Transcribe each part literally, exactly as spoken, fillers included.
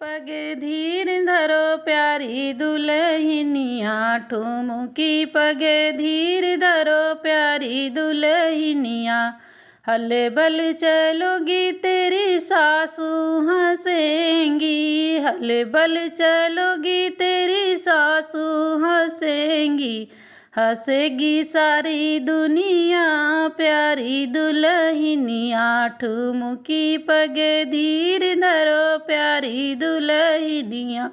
पगे धीर धरो प्यारी दुलहिनिया, ठुमुकी पगे धीर धरो प्यारी दुलहिनिया। हलबल चलोगी तेरी सासू हँसेंगी, हलबल चलोगी तेरी सासू हँसेंगी। हँसेगी सारी दुनिया प्यारी दुलहिनिया, ठुमुकी पगे धीर धरो प्यारी दुलहिनिया,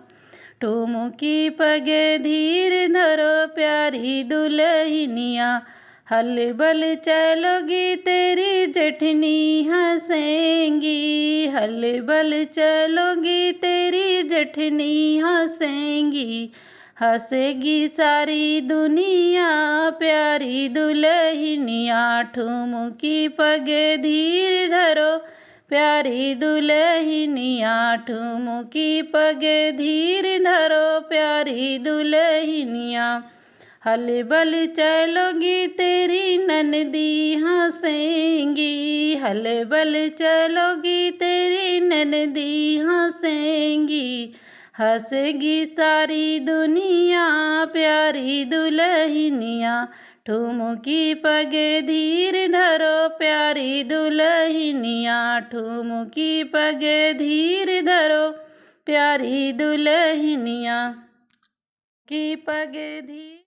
ठुमुकी पगे धीर धरो प्यारी दुलहिनिया। हलबल चलोगी तेरी जेठनी हँसेंगी, हलबल चलोगी तेरी जेठनी हँसेंगी। हँसेगी सारी दुनिया प्यारी दुलहिनिया, ठुमुकी पगे धीर धरो प्यारी दुलहिनिया, ठुमुकी पगे धीर धरो प्यारी दुलहिनिया। हलबल चलोगी तेरी ननदी हँसेंगी, हलबल चलोगी तेरी ननदी हँसेंगी। हँसेगी सारी दुनिया प्यारी दुलहिनिया, ठुमुकी पगे धीर धरो प्यारी दुलहिनिया, ठुमुकी पगे धीर धरो प्यारी दुलहिनिया। की पगे धीर